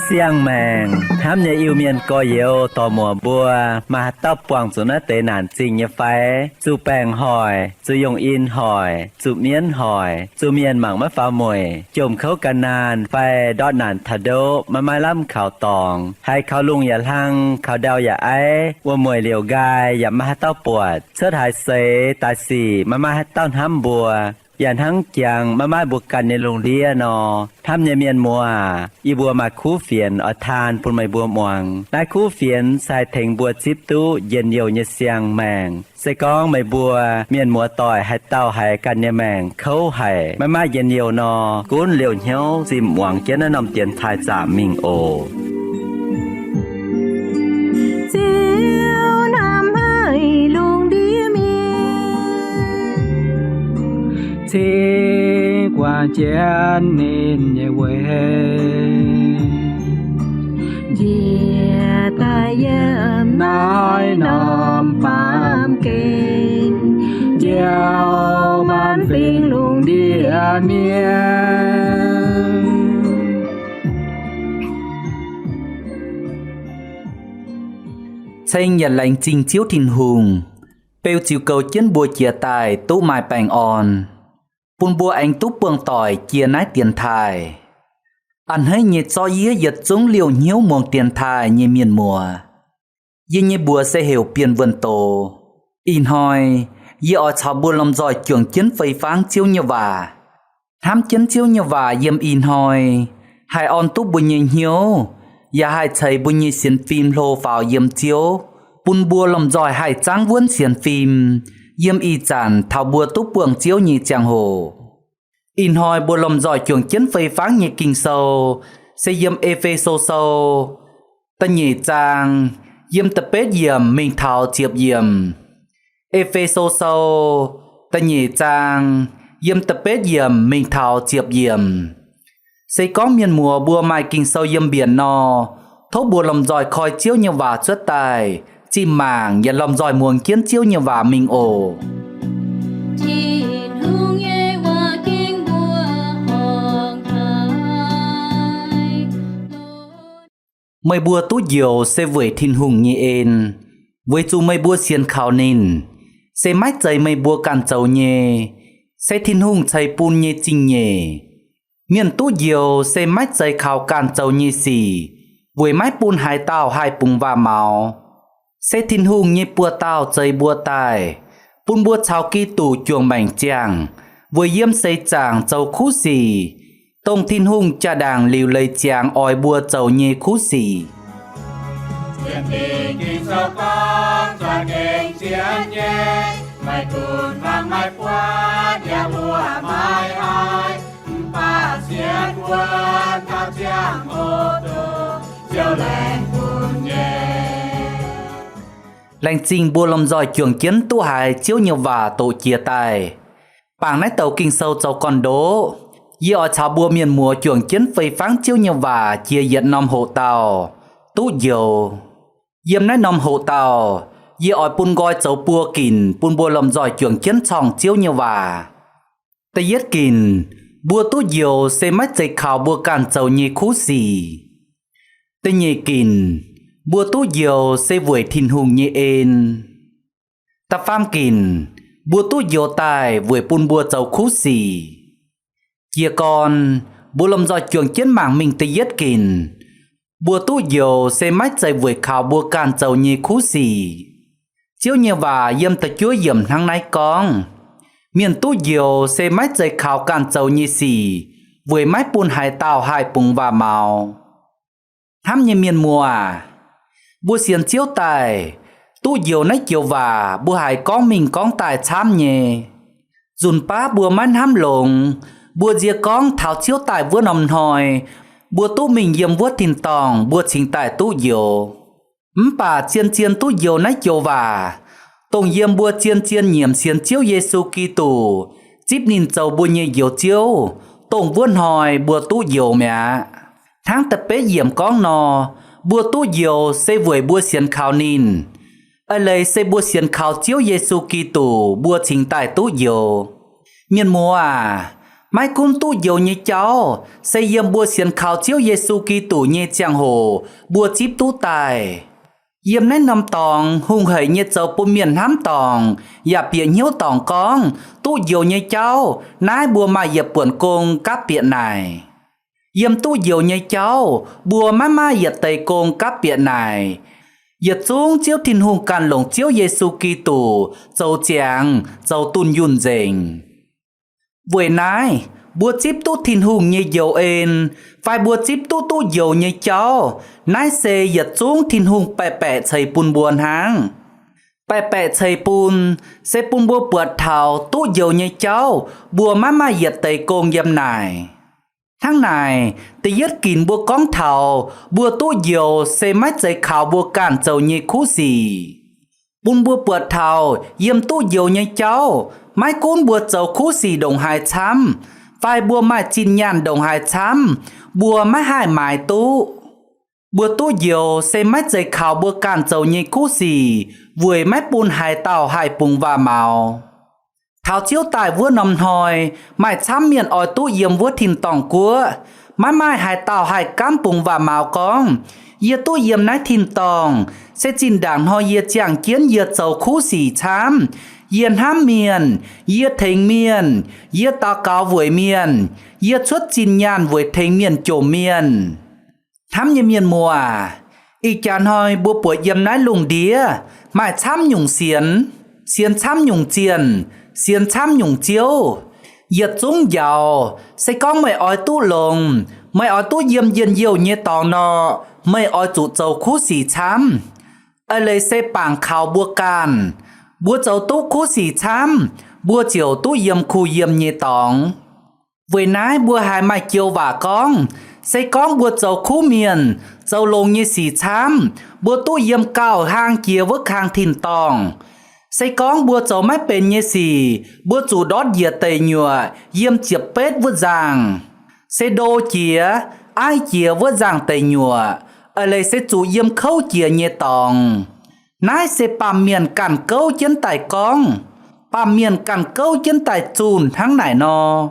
Siang-maengc hnamv nyei Iu-Mienh gorx-youz dorc-muoc mbuo, maaih haaix dauh buangh zuqc naaiv deix naanc zingh nyei fai? Zuqc baengc hoic, zuqc yongh in hoic, zuqc mienv hoic, zuqc mienh mangc maiv faaux mueic, jomc kouv gan naanh fai ndortv naanc taux ndoqv maiv maaih lamh kaux dorngx, haiz kaux lungh yaac hlang, kaux ndau yaac aiv, wuom-mueic liouc nqaai yaac maiv maaih haaix dauh buatc, cuotv haaix seix daaih sic maiv maaih haaix dauh hnamv mbuo, yaac hnangv jangx maiv maaih mbuo ganh nyei lungh ndiev nor, hnamv nyei mienh muoz aac, yie mbuo maaih kuv fienx oix taan bun meih mbuo muangx. Naaiv kuv fienx se haih tengx mbuo zipv duqv njien-youh nyei siang-maengc. Se gorngv meih mbuo mienh muoz-doic haaix dauh haiz ganh nyei maengc kouv haic, maiv maaih njien-youh nor, gunv liouh hnyouv zinh muangx jienv naaiv norm dienx taaih zaamc mingh oc. Ziouv hnamv haic lungh ndiev mienh, cingx guangc jienv ninh nyei weic, njiec daaih yiem naaiv norm baamh gen, njoux maanc fingx lungh ndiev mienh. Ceng yaac laengz zingh Ziouv Tin-Hungh, beu ziux goux jienv mbuo jiex daaih duqv maaih baengh orn, bun mbuo aengx duqv buangh doic jiex naaiv dienx taaih. A'hneiv nyei zorqv yie yietc zungv liouh hnyouv muangx dienx taaih nyei mienh muoz. Yie nyei mbuox se heuc Bienh Wuonh Doz. Ih hnoi yie oix caux mbuo lomh nzoih juangc jienv fei fangv Ziouv nyei waac. Hnamv jienv Ziouv nyei waac yiem ih hnoi haih orn duqv mbuo nyei hnyouv, yaac haih ceix mbuo nyei sienx fim hlo faaux yiem Ziouv, bun mbuo lomh nzoih haih zaangv wuonv sienx fim yiem ih zanc taux mbuo duqv buangh Ziouv nyei ziangh hoc. Ih hnoi mbuo lomh nzoih juangc jienv fei fangv nyei Ging-Sou se yiem E^fe^so Sou da'nyeic zaang, yiem da'betv yiemc mingh taux ziepc yiemc. E^fe^so Sou da'nyeic zaang, yiem da'betv yiemc mingh taux ziepc yiemc. Se gorngv mienh muoz mbuo maaih Ging-Sou yiem mbienc nor, tov mbuo lomh nzoih koi Ziouv nyei waac cuotv daaih, zinh mangc yaac lomh nzoih muangx jienv Ziouv nyei waac mingh oc. Tin-Hungh nyei waac ging mbuo horngc haic. Meih mbuo duqv njoux se weic Tin-Hungh nyei en, weic zuqc meih mbuo sienx kaux ninh, se maiv zeiz meih mbuo ganh zoux nyei, se Tin-Hungh ceix bun nyei zingh nyeic. Mienh duqv njoux se maiv zeiz kaux ganh zoux nyei sic, weic maiv bun haaix dauh haih bungx waac-maux. Se Tin-Hungh nyei buoz-dauh zeix mbuo daaih, bun mbuo caux Giduc juangc maengc ziangh, weic yiem seix zaangc zoux kuv sic, dongh Tin-Hungh jaa-ndaangc liuc leiz ziangx oix mbuo zoux nyei kuv sic. Laengz zingh mbuo lomh nzoih juangc jienv duqv haiz Ziouv nyei waac doqc jiex daaih. Bangc naaiv douc Ging-Sou zoux gorn-ndoqv, yie oix caux mbuo mienh muoz juangc jienv fei fangv Ziouv nyei waac jiex yietc norm hoqc dauh, duqv njoux. Yiem naaiv norm hoqc dauh, yie oix bun nqoi zoux buo ginc bun mbuo lomh nzoih juangc jienv corngh Ziouv nyei waac. Da'yietv ginc, mbuo duqv njoux se maiv zeiz kaux mbuo ganh zoux nyei kuv sic. Da'nyeic ginc, mbuo duqv njoux se weic Tin-Hungh nyei en. Da'faam ginc, mbuo duqv njoux daaih weic bun mbuo zoux kuv sic. Jiez gorn, mbuo lomh nzoih juangc jienv mangc mingh da'yietv ginc, mbuo duqv njoux se maiv zeiz weic kaux mbuo ganh zoux nyei kuv sic. Ziouv nyei waac yiem da'juov yiemc hnangv naaiv gorngv, mienh duqv njoux se maiv zeiz kaux ganh zoux nyei sic, weic maiv bun haaix dauh haih bungx waac-maux. Hnamv nyei mienh muoz aac, mbuo sienx Ziouv daaih, duqv njoux naaiv joux waac mbuo haiz gorngv mingh gorngv daaih camv nyei. Nzunc baav mbuo maiv hnamv longx, mbuo nzie gorngv taux Ziouv daaih wuov norm hnoi, mbuo duqv mingh yiem wuov tin-dorngh mbuo cingx daaih duqv njoux. Mv baac zien-zien duqv njoux naaiv joux waac, dongh yiem mbuo zien-zien nyiemc sienx Ziouv Yesu Giduc, zipv ninh zoux mbuo nyei Njoux Ziouv, dongh wuov hnoi mbuo duqv njoux mi'aqv. Hnangv da'betv yiemc gorngv nor, mbuo duqv njoux se weic mbuo sienx kaux ninh. A'leiz se mbuo sienx kaux Ziouv Yesu Giduc, mbuo cingx daaih duqv njoux. Mienh muoz aac, maiv gunv duqv njoux nyei jauv se yiem mbuo sienx kaux Ziouv Yesu Giduc nyei ziangh hoc mbuo zipv duqv daaih. Yiem naaiv norm dorngx hungh haic nyei zoux bun mienh hnamv dorngc yaac bieqc hnyouv dorngc gorngv duqv njoux nyei jauv naaiv mbuo maaih yietc buonc gong gapv bieqc naaic. Yiem duqv njoux nyei jauv mbuo maiv maaih yietc deix gong gapv bieqc naaic. Yietc zungv Ziouv Tin-Hungh ganh longc Ziouv Yesu Giduc zoux ziangx zoux dunh yunh nzengc. Weic naaiv, mbuo zipv duqv Tin-Hungh nyei njoux en, fai mbuo zipv duqv duqv njoux nyei jauv, naaiv se yietc zungv Tin-Hungh baeqc baeqc ceix bun mbuo hnangv. Baeqc baeqc ceix bun se bun mbuo buatc taux duqv njoux nyei jauv mbuo maiv maaih yietc deix gong yiem naaic. Hnangv naaic, da'yietv ginc mbuo gorngv taux mbuo duqv njoux se maiv zeiz kaux mbuo ganh zoux nyei kuv sic. Bun mbuo buatc taux yiem duqv njoux nyei jauv, maiv gunv mbuo zoux kuv sic ndongc haaix camv, fai mbuo maaih zinh nyaanh ndongc haaix camv, mbuo maiv haih maaiz duqv. Mbuo duqv njoux se maiv zeiz kaux mbuo ganh zoux nyei kuv sic weic maiv bun haaix dauh haih bungx waac-maux. Taux Ziouv daaih wuov norm hnoi, maaih camv mienh oix duqv yiem wuov tin-dorngh guoqv. Maiv maaih haaix dauh haih gaamv bungx waac-maux gorngv, yie duqv yiem naaiv tin-dorngh se zinh ndaangc hnoi yie ziangh jienv yie zoux kuv sic camv, yie hnamv mienh, yie tengx mienh, yie daux gaux weic mienh, yie cuotv zinh nyaanh weic tengx mienh jomc mienh. Hnamv nyei mienh muoz, ih jaax hnoi mbuo buatc yiem naaiv lungh ndiev maaih camv nyungc sienx, sienx camv nyungc zienh, sienx camv nyungc ziouv. Yietc zungv njaaux, se gorngv meih oix duqv longx, meih oix duqv yiem njien-youh nyei dorngx nor, meih oix zuqc zoux kuv sic camv. A'leiz se bangc kaux mbuo ganh. Mbuo zoux duqv kuv sic camv, mbuo ziouc duqv yiem kuh yiem nyei dorngx. Weic naaiv mbuo haiz maaih joux waac gorngv, se gorngv mbuo zoux kuv mienh, zoux longx nyei sic camv, mbuo duqv yiem gauh hlang jiex wuov kang tin-dorngh. Se gorngv mbuo zoux maiv benx nyei sic, mbuo zuqc ndortv njiec deic nyuoqc yiem ziepc betv wuov nzangh, se ndo jiex, aiv jiex wuov nzangh deic nyuoqc, a'leiz se zuqc yiem kouv jiex nyei dorngx. Naaiv se baamh mienh ganh gouv jienv daaih gorngv, baamh mienh ganh gouv jienv daaih zunh hnangv naaic nor.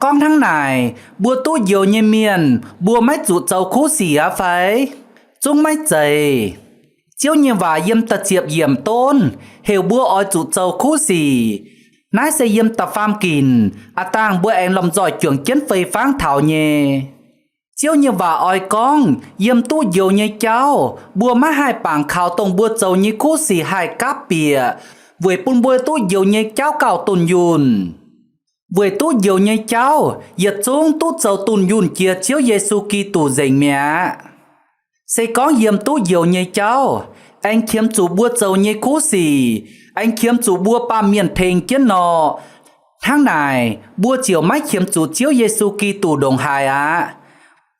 Gorngv hnangv naaic, mbuo duqv njoux nyei mienh mbuo maiv zuqc zoux kuv sic aqv fai? Zungv maiv zeiz. Ziouv nyei waac yiem da'ziepc yiemc donv heuc mbuo oix zuqc zoux kuv sic. Naaiv se yiem da'faam ginc aav dangh mbuo aengx lomh nzoih juangc jienv fei fangv taux nyei. Ziouv nyei waac oix gorngv, yiem duqv njoux nyei jauv mbuo maiv haih bangc kaux dongh mbuo zoux nyei kuv sic haih gapv bieqc, weic bun mbuo duqv njoux nyei jauv gauh dunh yunh. Weic duqv njoux nyei jauv yietc zungv duqv zoux dunh yunh jiex Ziouv Yesu Giduc nzengc mi'aqv. Se gorngv yiem duqv njoux nyei jauv aengx qiemx zuqc mbuo zoux nyei kuv sic, aengx qiemx zuqc mbuo baamh mienh tengx jienv nor, hnangv naaic mbuo ziouc maiv qiemx zuqc Ziouv Yesu Giduc ndongc haaix aqv.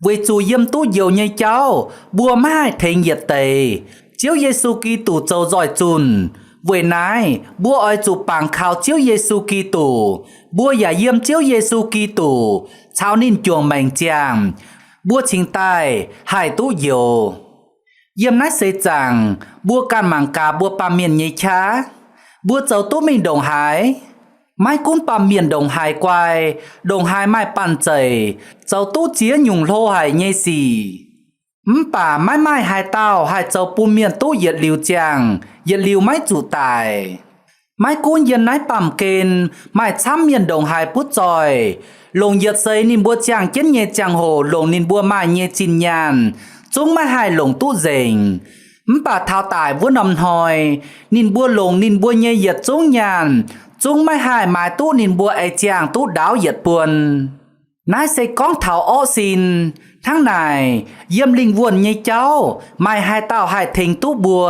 Weic zuqc yiem duqv njoux nyei jauv mbuo maiv haih tengx yietc deix, Ziouv Yesu Giduc zoux nzoih zunh. Weic naaiv mbuo oix zuqc bangc kaux Ziouv Yesu Giduc, mbuo yaac yiem Ziouv Yesu Giduc caux ninh juangc maengc ziangh, mbuo cingx daaih haih duqv njoux. Yiem naaiv seix zaangc mbuo ganh mangc gaax mbuo baamh mienh nyei qaqv, mbuo zoux duqv mingh ndongc haaix? Maiv gunv baamh mienh ndongc haaix guai, ndongc haaix maaih banh zeic, zoux duqv ziex nyungc hlo haic nyei sic, mv baac maiv maaih haaix dauh haih zoux bun mienh duqv yietc liuz ziangh, yietc liuz maiv zuqc daic. Maiv gunv yiem naaiv baamh gen maaih camv mienh ndongc haaix butv zoih, longc yietc seix ninh mbuo ziangh jienv nyei ziangh hoc longc ninh mbuo maaih nyei zinh nyaanh, zungv maiv haih longc duqv nzengc. Mv baac taux daic wuov norm hnoi, ninh mbuo longc ninh mbuo nyei yietc zungv nyaanh, zungv maiv haih maaiz duqv ninh mbuo ei ziangh duqv ndaauv yietc buon. Naaiv se gorngv taux orqv sin. Hnangv naaic, yiem lingh wuonh nyei jauv maaih haaix dauh haih tengx duqv mbuo,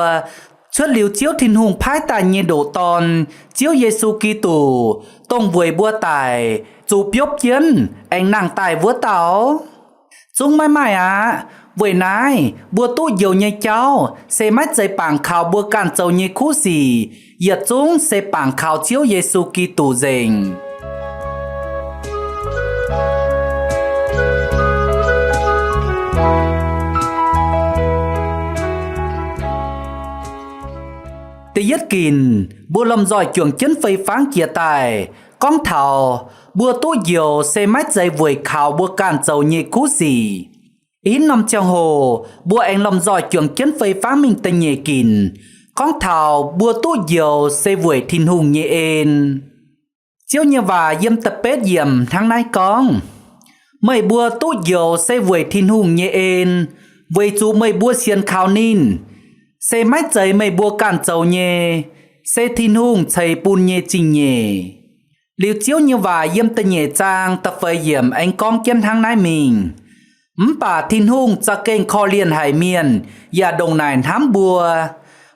cuotv liuz Ziouv Tin-Hungh paaiv daaih nyei ndoqc Dorn, Ziouv Yesu Giduc, dongh weic mbuo daic, zuqc biopv jienv, aengx nangh daaih wuov dauh? Zungv maiv maaih aqv. Weic naaiv, mbuo duqv njoux nyei jauv se maiv zeiz bangc kaux mbuo ganh zoux nyei kuv sic, yietc zungv se bangc kaux Ziouv Yesu Giduc nzengc. Yietv ginc, mbuo lomh nzoih juangc jienv fei fangv jiex daaih gorngv taux mbuo duqv njoux se maiv zeiz weic kaux mbuo ganh zoux nyei kuv sic. Ih hnoi norm ziangh hoc mbuo aengx lomh nzoih juangc jienv fei fangv mingh da'nyeic ginc, gorngv taux mbuo duqv njoux se weic Tin-Hungh nyei en. Ziouv nyei waac yiem da'betv yiemc hnangv naaiv gorngv, Meih mbuo duqv njoux se weic Tin-Hungh nyei en, weic zuqc meih mbuo sienx kaux ninh. Se maiv zeiz meih mbuo ganh zoux nyei, se Tin-Hungh ceix bun nyei zingh nyeic. Liuz Ziouv nyei waac yiem da'nyeic zaang da'feix yiemc aengx gorngv jienv hnangv naaiv mingh, Mv baac Tin-Hungh za'gengh korv-lienh haic mienh yaac ndongc naaic hnamv mbuo.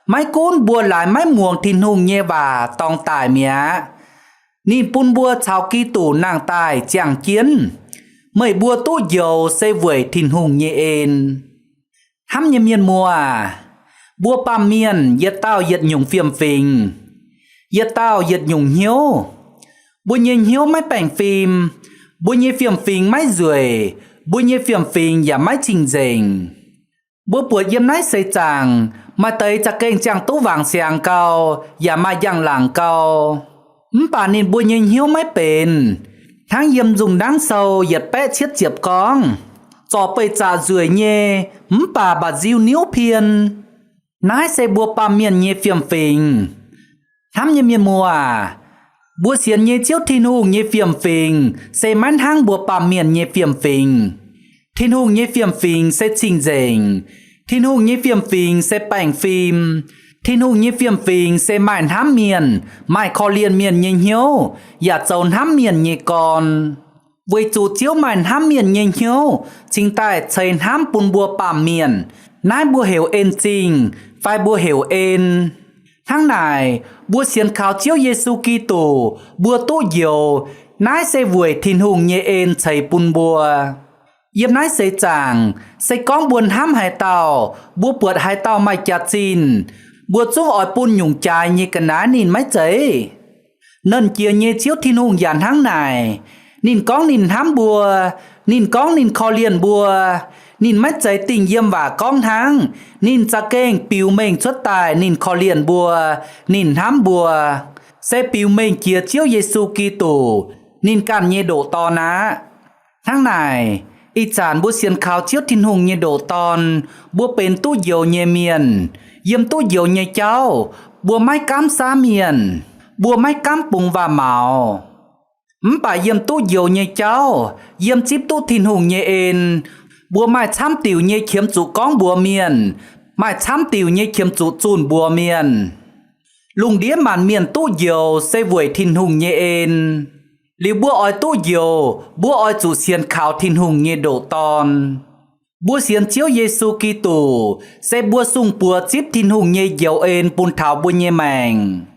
Maiv gunv mbuo laaix maiv muangx Tin-Hungh nyei waac dorngx daic mi'aqv, ninh bun mbuo caux Giduc nangh daaih ziangh jienv. Meih mbuo duqv njoux se weic Tin-Hungh nyei en. Hnamv nyei mienh muoz aac, mbuo baamh mienh yietc dauh yietc nyungc fiem-fingx, yietc dauh yietc nyungc hnyouv. Mbuo nyei hnyouv maiv baengh fim, mbuo nyei fiem-fingx maiv nzueic, mbuo nyei fiem-fingx yaac maiv cing-nzengc. Mbuo buatc yiem naaiv seix zaangc maaih deix za'gengh ziangh duqv wangc siangx gau, yaac maaih njang-laangc gau, mv baac ninh mbuo nyei hnyouv maiv benx. Hnangv yiem Nzung Nangv Sou yietc baeqv cietv ziepc gorngv, Zorc beih zaqc nzueic nyei, mv baac mba'nziu niuv pien. Naaiv se mbuo baamh mienh nyei fiem-fingx. Hnamv nyei mienh muoz aac, mbuo sienx nyei Ziouv Tin-Hungh nyei fiem-fingx se maiv hnangv mbuo baamh mienh nyei fiem-fingx. Tin-Hungh nyei fiem-fingx se cing-nzengc. Tin-Hungh nyei fiem-fingx se baengh fim. Tin-Hungh nyei fiem-fingx se maaih hnamv mienh, maaih korv-lienh mienh nyei hnyouv, yaac zoux hnamv mienh nyei gorn. Weic zuqc Ziouv maaih hnamv mienh nyei hnyouv cingx daaih ceix hnamv bun mbuo baamh mienh. Naaiv mbuo heuc en-zingh fai mbuo heuc en. Hnangv naaic, mbuo sienx kaux Ziouv Yesu Giduc, mbuo duqv njoux, naaiv se weic Tin-Hungh nyei en ceix bun mbuo. Yiem naaiv seix zaangc, se gorngv mbuo hnamv haaix dauh, mbuo buatc haaix dauh maaih jaax-zinh, mbuo zungv oix bun nyungc jaaix nyei ga'naaiv ninh maiv zeiz? Nernh Jiex nyei Ziouv Tin-Hungh yaac hnangv naaic. Ninh gorngv ninh hnamv mbuo, ninh gorngv ninh korv-lienh mbuo, ninh maiv zeiz dingh yiem waac gorngv hnangv. Ninh za'gengh biux mengh cuotv daaih ninh korv-lienh mbuo, ninh hnamv mbuo, se biux mengh jiex Ziouv Yesu Giduc, ninh ganh nyei ndoqc Dorn aqv. Hnangv naaic, ih zanc mbuo sienx kaux Ziouv Tin-Hungh nyei ndoqc Dorn, mbuo benx duqv njoux nyei mienh. Yiem duqv njoux nyei jauv, mbuo maiv gaamv saav mienh, mbuo maiv gaamv bungx waac-maux. Mv baac yiem duqv njoux nyei jauv, yiem zipv duqv Tin-Hungh nyei en, mbuo maaih camv diuc nyei qiemx zuqc gorngv mbuox mienh, maaih camv diuc nyei qiemx zuqc zunh mbuox mienh. Lungh ndiev maanc mienh duqv njoux se weic Tin-Hungh nyei en. Liuz mbuo oix duqv njoux, mbuo oix zuqc sienx kaux Tin-Hungh nyei ndoqc Dorn. Mbuo sienx Ziouv Yesu Giduc, se mbuo sung buoz zipv Tin-Hungh nyei njoux en bun taux mbuo nyei maengc.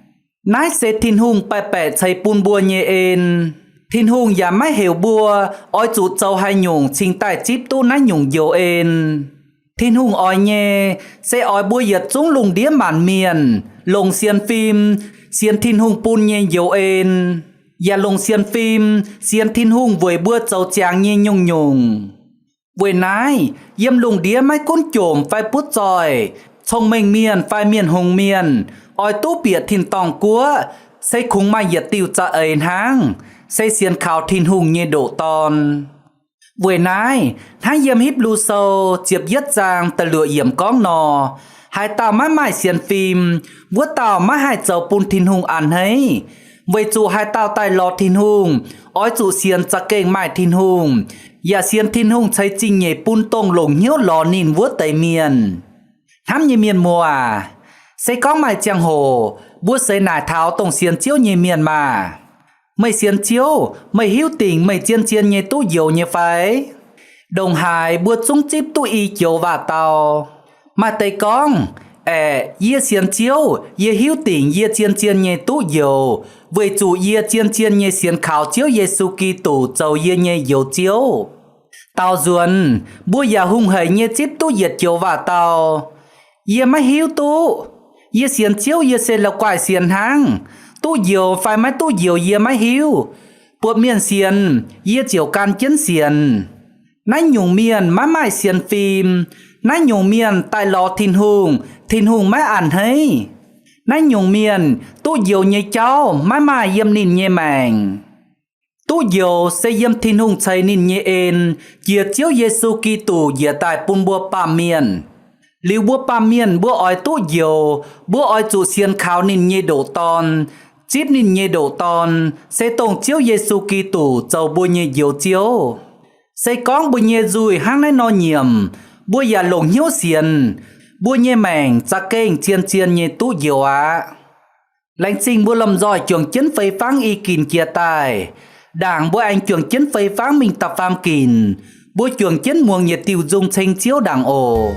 Naaiv se Tin-Hungh baeqc baeqc ceix bun mbuo nyei en. Tin-Hungh yaac maiv heuc mbuo oix zuqc zoux haaix nyungc cingx daaih zipv duqv naaiv nyungc njoux en. Tin-Hungh oix nyei, se oix mbuo yietc zungv lungh ndiev maanc mienh longc sienx fim sienx Tin-Hungh bun nyei njoux en, yaac longc sienx fim sienx Tin-Hungh weic mbuo zoux ziangx nyei nyungc-nyungc. Weic naaiv, yiem lungh ndiev maiv gunv jomc fai butv zoih, cong-mengh mienh fai mienh hngongx mienh, oix duqv bieqc tin-dorngh guoqv, se kungx maaih yietc diuh za'eix hnangv, se sienx kaux Tin-Hungh nyei ndoqc Dorn. Weic naaiv, hnangv yiem Hipv^lu Sou ziepc yietv zaang da'luoqc yiemc gorngv nor, haaix dauh maiv maaih sienx fim, wuov dauh maiv haih zoux bun Tin-Hungh a'hneiv. Weic zuqc haaix dauh daaih lorz Tin-Hungh, oix zuqc sienx za'gengh maaih Tin-Hungh, yaac sienx Tin-Hungh ceix zingh nyeic bun dongh longc hnyouv lorz ninh wuov deix mienh. Hnamv nyei mienh muoz aac, se gorngv maaih ziangh hoc mbuo seix naaic taux dongh sienx Ziouv nyei mienh maah! Meih sienx Ziouv, meih hiuv dingc meih zien-zien nyei duqv njoux nyei fai? Ndongc haaix mbuo zungv zipv duqv i joux waac-dau. Maaih deix gorngv, Aeqc, yie sienx Ziouv, yie hiuv dingc yie zien-zien nyei duqv njoux, weic zuqc yie zien-zien nyei sienx kaux Ziouv Yesu Giduc zoux yie nyei Njoux Ziouv. Daaux nzuonx, mbuo yaac hungh heic nyei zipv duqv yietc joux waac-dau. Yie maiv hiuv duqv. Yie sienx Ziouv yie se la'guaih sienx hnangv. Duqv njoux fai maiv duqv njoux yie maiv hiuv. Buatc mienh sienx, yie ziouc gan jienv sienx. Naaiv nyungc mienh maiv maaih sienx fim. Naaiv nyungc mienh daaih lorz Tin-Hungh, Tin-Hungh maiv a'hneiv. Naaiv nyungc mienh duqv njoux nyei jauv maiv maaih yiem ninh nyei maengc. Duqv njoux se yiem Tin-Hungh ceix ninh nyei en jiex Ziouv Yesu Giduc njiec daaih bun mbuo baamh mienh. Liuz mbuo baamh mienh mbuo oix duqv njoux, mbuo oix zuqc sienx kaux ninh nyei ndoqc Dorn, zipv ninh nyei ndoqc Dorn, se dongh Ziouv Yesu Giduc zoux mbuo nyei Njoux Ziouv. Se gorngv mbuo nyei nzuih hnangv naaiv nor nyiemc, mbuo yaac longc hnyouv sienx, mbuo nyei maengc za'gengh zien-zien nyei duqv njoux aqv. Laengz zingh mbuo lomh nzoih juangc jienv fei fangv i ginc jiex daaih. Ndaangc mbuo aengx juangc jienv fei fangv mingh da'faam ginc, mbuo juangc jienv muangx yietc diuh nzung ceng Ziouv ndaangc oc.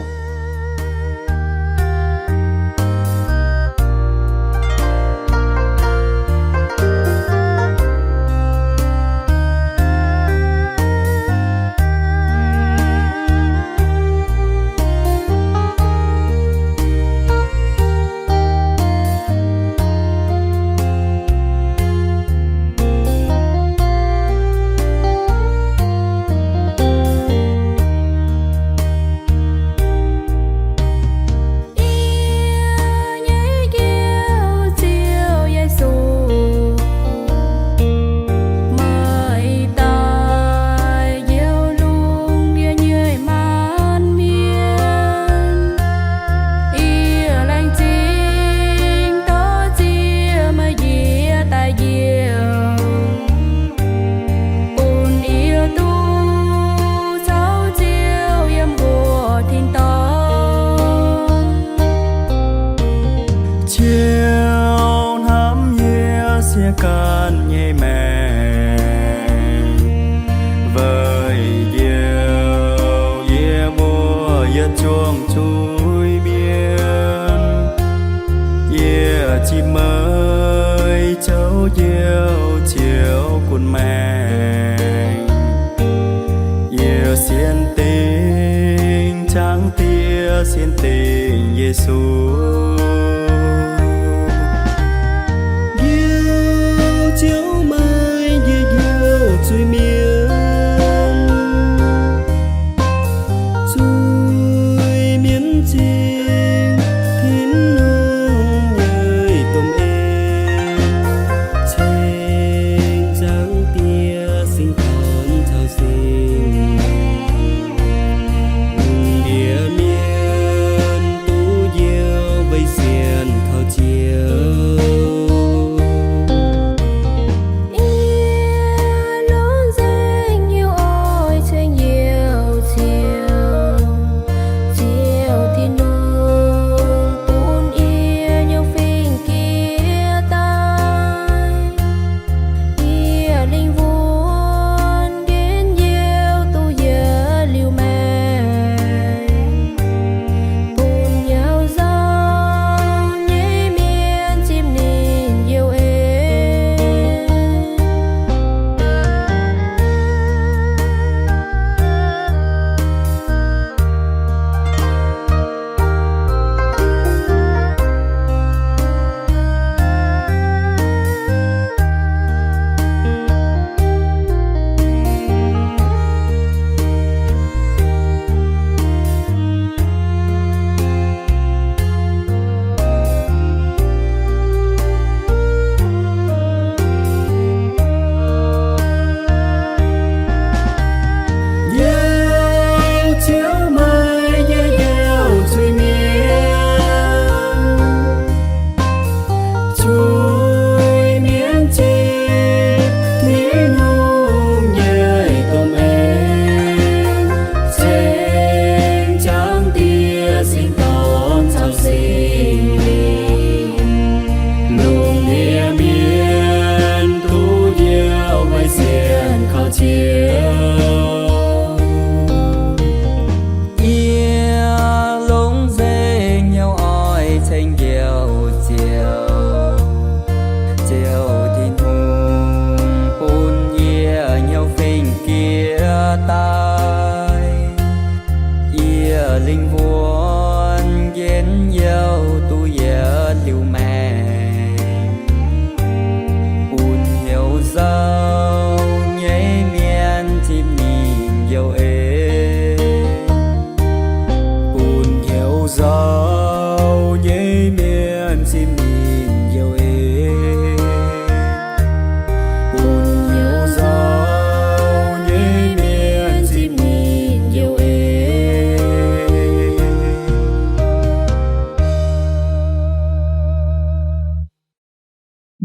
Yie nyei Njoux Ziouv Yesu, meih daaih njoux lungh ndiev nyei maanc mienh. Yie laengz zingh dorh ziex meih njiec daaih njoux, bun yie duqv caux Ziouv yiem mbuo tin-dorngh. Ziouv hnamv yie siec ganh nyei maengc, weic njoux yie mbuo yietc zungv zuiz-mienh. Yie zipv meih zoux Njoux Ziouv gunv maengc. Yie sienx dingc Zaangc Diex, sienx dingc Yesu. Njoux Ziouv meih njiec njoux zuiz-mienh. Zuiz-mienh zingh Tin-Hungh nyei domh en, ceng Zaangc Diex singx dorn caux singx lungh ndiev mienh duqv njoux weic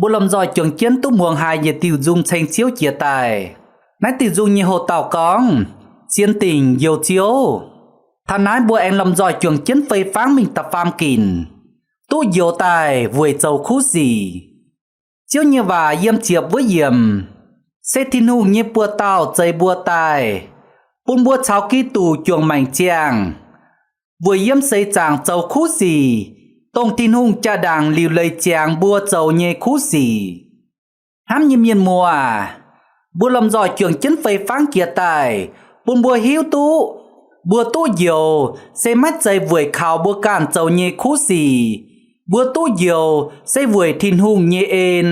Mbuo lomh nzoih juangc jienv duqv muangx haiz yietc diuh nzung ceng Ziouv jiex daaih. Naaiv diuh nzung nyei houx-dauh gorngv, Sienx dingc njoux Ziouv. Taux naaiv mbuo aengx lomh nzoih juangc jienv fei fangv mingh da'faam ginc, duqv njoux daaih weic zoux kuv sic. Ziouv nyei waac yiem ziepc wuov yiemc, se Tin-Hungh nyei buoz-dauh zeix mbuo daaih, bun mbuo caux Giduc juangc maengc ziangh, weic yiem seix zaangc zoux kuv sic, dongh Tin-Hungh jaa-ndaangc liuc leiz ziangx mbuo zoux nyei kuv sic. Hnamv nyei mienh muoz aac, mbuo lomh nzoih juangc jienv fei fangv jiex daaih, bun mbuo hiuv duqv, mbuo duqv njoux se maiv zeiz weic kaux mbuo ganh zoux nyei kuv sic. Mbuo duqv njoux se weic Tin-Hungh nyei en,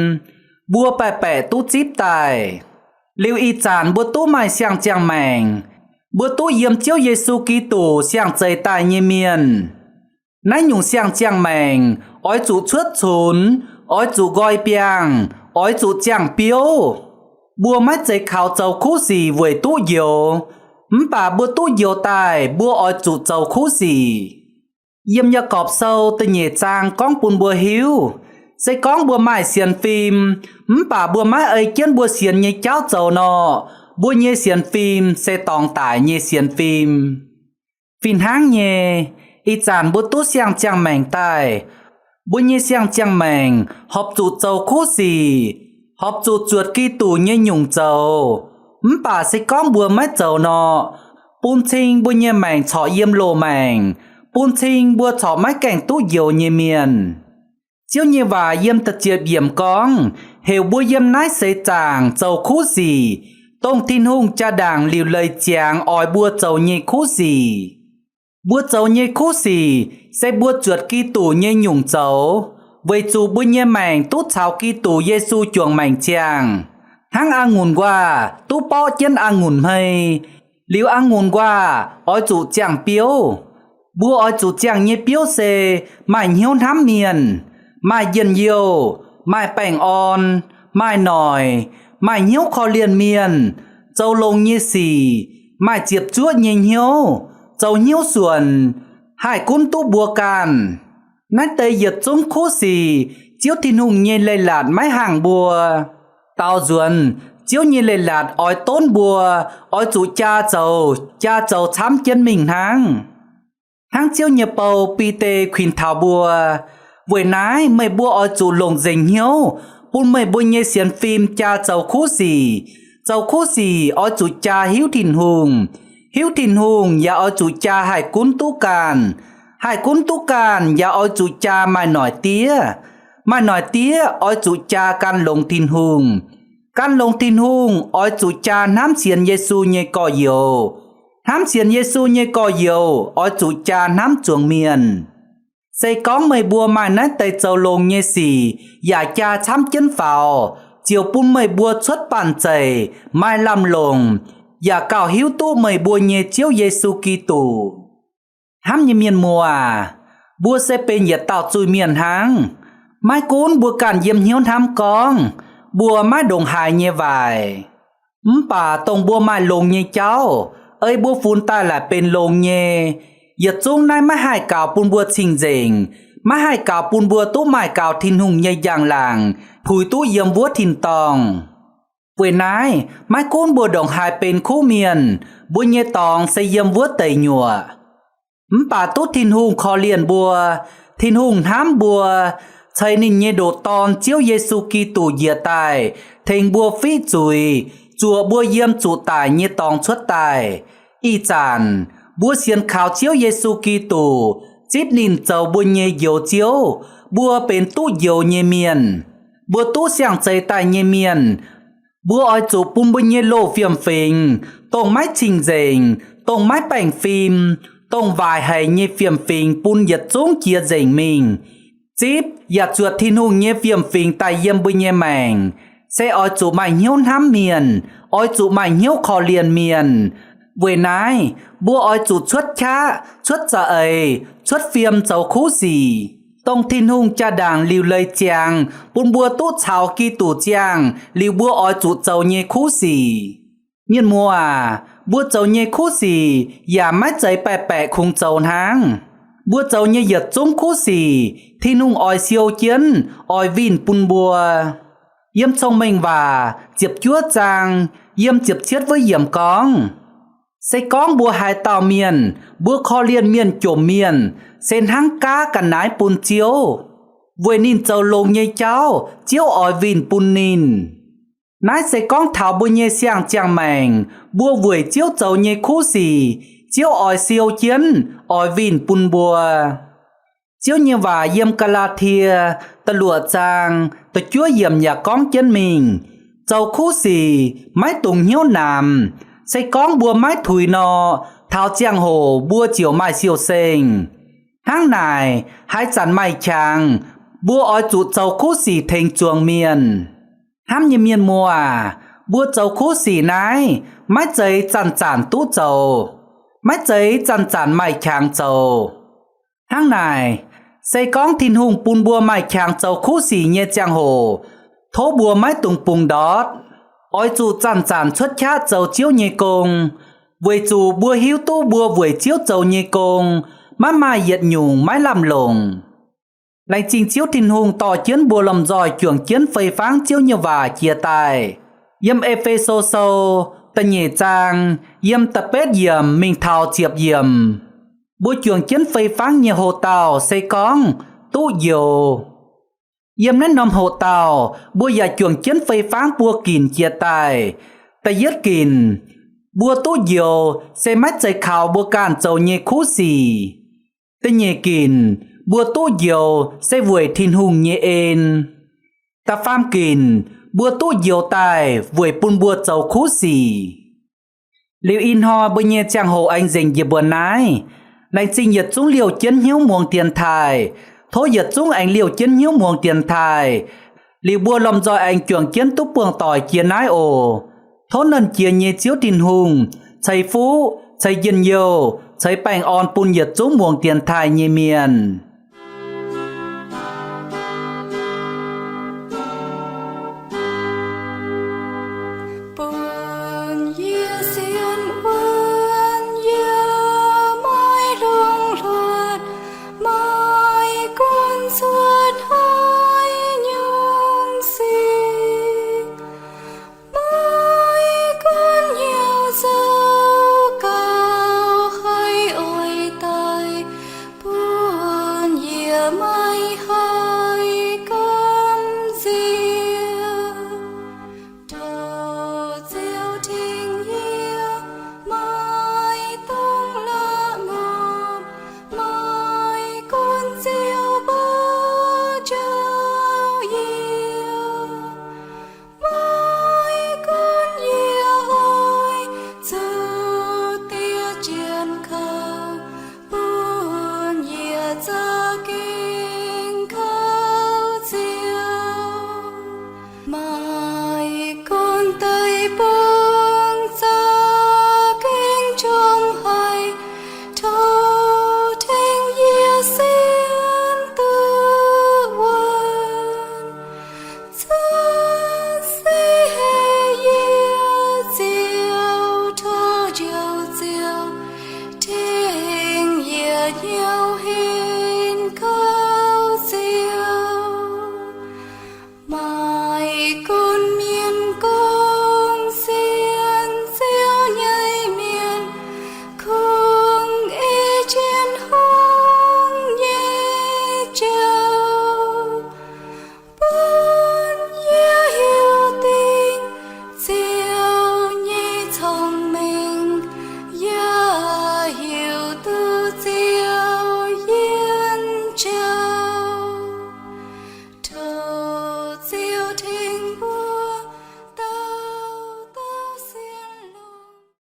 mbuo baeqc baeqc duqv zipv daaih. Liuz ih zanc mbuo duqv maaih siang-ziangh maengc. Mbuo duqv yiem Ziouv Yesu Giduc siang-zeix daaih nyei mienh. Naaiv nyungc siang-ziangh maengc oix zuqc cuotv cunx, oix zuqc nqoi biangh, oix zuqc ziangh biouv. Mbuo maiv zeiz kaux zoux kuv sic weic duqv njoux, mv baac mbuo duqv njoux daaih mbuo oix zuqc zoux kuv sic. Yiem Yaagorpc Sou da'nyeic zaang gorngv bun mbuo hiuv, se gorngv mbuo maaih sienx fim, mv baac mbuo maiv ei jienv mbuo sienx nyei jauv zoux nor, mbuo nyei sienx fim se dorngx daic nyei sienx fim. Fih hnangv nyei, ih zanc mbuo duqv siang-ziangh maengc daaih, mbuo nyei siang-ziangh maengc horpc zuqc zoux kuv sic, horpc zuqc zuotc Giduc nyei nyungc zoux. Mv baac se gorngv mbuo maiv zoux nor, bun cing mbuo nyei maengc corc yiem loz-maengc, bun cing mbuo corc maiv gaengh duqv njoux nyei mienh. Ziouv nyei waac yiem da'ziepc yiemc gorngv, heuc mbuo yiem naaiv seix zaangc zoux kuv sic, dongh Tin-Hungh jaa-ndaangc liuc leiz ziangx oix mbuo zoux nyei kuv sic. Mbuo zoux nyei kuv sic se mbuo zuotc Giduc nyei nyungc zoux, weic zuqc mbuo nyei maengc duqv caux Giduc Yesu juangc maengc ziangh. Hnangv a'ngunc nquaah duqv borqv jienv a'ngunc hmei, liuz a'ngunc nquaah oix zuqc ziangh biouv. Mbuo oix zuqc ziangh nyei biouv se maaih hnyouv hnamv mienh, maaih njien-youh, maaih baengh orn, maaih noic, maaih hnyouv korv-lienh mienh, zoux longx nyei sic, maaih ziepc zuoqv nyei hnyouv, zoux hnyouv suonc, haih gunv duqv mbuo ganh. Naaiv deix yietc zungv kuv sic Ziouv Tin-Hungh nyei leiz-latc maiv hangh mbuo. Daaux nzuonx, Ziouv nyei leiz-latc oix donv mbuo, oix zuqc jaa zoux, jaa zoux camv jienv mingh hnangv. Hnangv Ziouv nyei bou, Bide, kuinx taux mbuo, weic naaiv meih mbuo oix zuqc longc nzengc hnyouv bun meih mbuo nyei sienx fim jaa zoux kuv sic. Zoux kuv sic oix zuqc jaa hiuv Tin-Hungh. Hiuv Tin-Hungh yaac oix zuqc jaa haih gunv duqv ganh. Haih gunv duqv ganh yaac oix zuqc jaa maaih noic diev. Maaih noic diev oix zuqc jaa gan longx Tin-Hungh. Gan longx Tin-Hungh oix zuqc jaa hnamv sienx Yesu nyei gorx-youz. Hnamv sienx Yesu nyei gorx-youz oix zuqc jaa hnamv zuangx mienh. Se gorngv meih mbuo maaih naaiv deix zoux longx nyei sic yaac jaa camv jienv faaux, ziouc bun meih mbuo cuotv banh zeic, maaih lamh longc, yaac gauh hiuv duqv meih mbuo nyei Ziouv Yesu Giduc. Hnamv nyei mienh muoz aac, mbuo se benx yietc dauh zuiz-mienh hnangv. Maiv gunv mbuo ganh yiem hnyouv hnamv gorngv mbuo maiv ndongc haaix nyei waaic, mv baac dongh mbuo maaih longx nyei jauv, ei mbuo funx daaih laaic benx longx nyei. Yietc zungv naaiv maiv haih gaux bun mbuo cing-nzengc, maiv haih gaux bun mbuo duqv maaih gaux Tin-Hungh nyei njang-laangc puix duqv yiem wuov tin-dorngh. Weic naaiv, maiv gunv mbuo ndongc haaix benx kuv mienh, mbuo nyei dorngx se yiem wuov deic nyuoqc. Mv baac duqv Tin-Hungh korv-lienh mbuo, Tin-Hungh hnamv mbuo, ceix ninh nyei ndoqc Dorn, Ziouv Yesu Giduc, njiec daaih tengx mbuo fiqv zuiz, zuoqc mbuo yiem zuqc daic nyei dorngx cuotv daaih. Ih zanc mbuo sienx kaux Ziouv Yesu Giduc, zipv ninh zoux mbuo nyei Njoux Ziouv, mbuo benx duqv njoux nyei mienh. Mbuo duqv siang-zeix daaih nyei mienh, mbuo oix zuqc bun mbuo nyei loz-fiem-fingx, dongh maiv cing-nzengc, dongh maiv baengh fim, dongh waaic haic nyei fiem-fingx bun yietc zungv jiex nzengc mingh, zipv yaac zuotc Tin-Hungh nyei fiem-fingx daaih yiem mbuo nyei maengc, se oix zuqc maaih hnyouv hnamv mienh, oix zuqc maaih hnyouv korv-lienh mienh. Weic naaiv, mbuo oix zuqc cuotv qaqv, cuotv za'eix, cuotv fiem zoux kuv sic, dongh Tin-Hungh jaa-ndaangc liuc leiz ziangx bun mbuo duqv caux Giduc ziangh liuz mbuo oix zuqc zoux nyei kuv sic. Mienh muoz aac, mbuo zoux nyei kuv sic yaac maiv zeiz baeqc baeqc kungx zoux hnangv. Mbuo zoux nyei yietc zungv kuv sic, Tin-Hungh oix siou jienv, oix winh bun mbuo. Yiem Cong-Mengh Waac ziepc juov zaang yiem ziepc cietv wuov yiemc gorngv, se gorngv mbuo haaix dauh mienh mbuo korv-lienh mienh jomc mienh, se hnangv gaav ga'naaiv bun Ziouv. Weic ninh zoux longx nyei jauv Ziouv oix winh bun ninh. Naaiv se gorngv taux mbuo nyei siang-ziangh maengc mbuo weic Ziouv zoux nyei kuv sic, Ziouv oix siou jienv oix winh bun mbuo. Ziouv nyei waac yiem Gaa^laa^tie da'luoqc zaang da'juov yiemc yaac gorngv jienv mingh, zoux kuv sic maiv dungx hnyouv namx. Se gorngv mbuo maiv tuix nor, taux ziangh hoc mbuo ziouc maaih siou-seng. Hnangv naaic, haaix zanc maaih qangx, mbuo oix zuqc zoux kuv sic tengx zuangx mienh. Hnamv nyei mienh muoz aac, mbuo zoux kuv sic naaiv maiv zeiz zanc-zanc duqv zoux, maiv zeiz zanc-zanc maaih qangx zoux. Hnangv naaic, se gorngv Tin-Hungh bun mbuo maaih qangx zoux kuv sic nyei ziangh hoc, tov mbuo maiv dungx bungx ndortv. Oix zuqc zanc-zanc cuotv qaqv zoux Ziouv nyei gong, weic zuqc mbuo hiuv duqv mbuo weic Ziouv zoux nyei gong maiv maaih yietc nyungc maiv lamh longc. Laengz zingh Ziouv Tin-Hungh dorh jienv mbuo lomh nzoih juangc jienv fei fangv Ziouv nyei waac jiex daaih. Yiem E^fe^so Sou da'nyeic zaang yiem da'betv yiemc mingh taux ziepc yiemc, mbuo juangc jienv fei fangv nyei hoc-dauh se gorngv duqv njoux. Yiem naaiv norm hoc-dauh mbuo yaac juangc jienv fei fangv buo ginc jiex daaih. Da'yietv ginc, mbuo duqv njoux se maiv zeiz kaux mbuo ganh zoux nyei kuv sic. Da'nyeic ginc, mbuo duqv njoux se weic Tin-Hungh nyei en. Da'faam ginc, mbuo duqv njoux daaih weic bun mbuo zoux kuv sic. Liuz ih hnoi mbuo nyei ziangh hoc aengx nzengc njiec mbuo naaiv. Laengz zingh yietc zungv liouh jienv hnyouv muangx dienx taaih. Tov yietc zungv aengx liouh jienv hnyouv muangx dienx taaih, liuz mbuo lomh nzoih aengx juangc jienv duqv buangh doic jiex naaiv oc. Tov Nernh Jiex nyei Ziouv Tin-Hungh ceix fuqv, ceix njien-youh, ceix baengh orn bun yietc zungv muangx dienx taaih nyei mienh. Bun yie sienx wuonv, yie maiv longx hluotv, maiv gunv cuotv haaix nyungc sic, maiv gunv hnyouv zoux gaux haiz oix daic, bun yie maiv haih gamh nziex. Tov Ziouv tengx yie, maiv dungx la'maah, maiv gunv Ziouv mbuo njoux yie. Maiv gunv yie oix zuqc diev jienv kaux, bun yie za'gengh kaux Ziouv. Maiv gunv deic-bung za'gengh njomv haic, tov tengx yie sienx duqv wuonv. Cuotv seix heh yie Ziouv, tov Njoux Ziouv tengx yie hnyouv heh.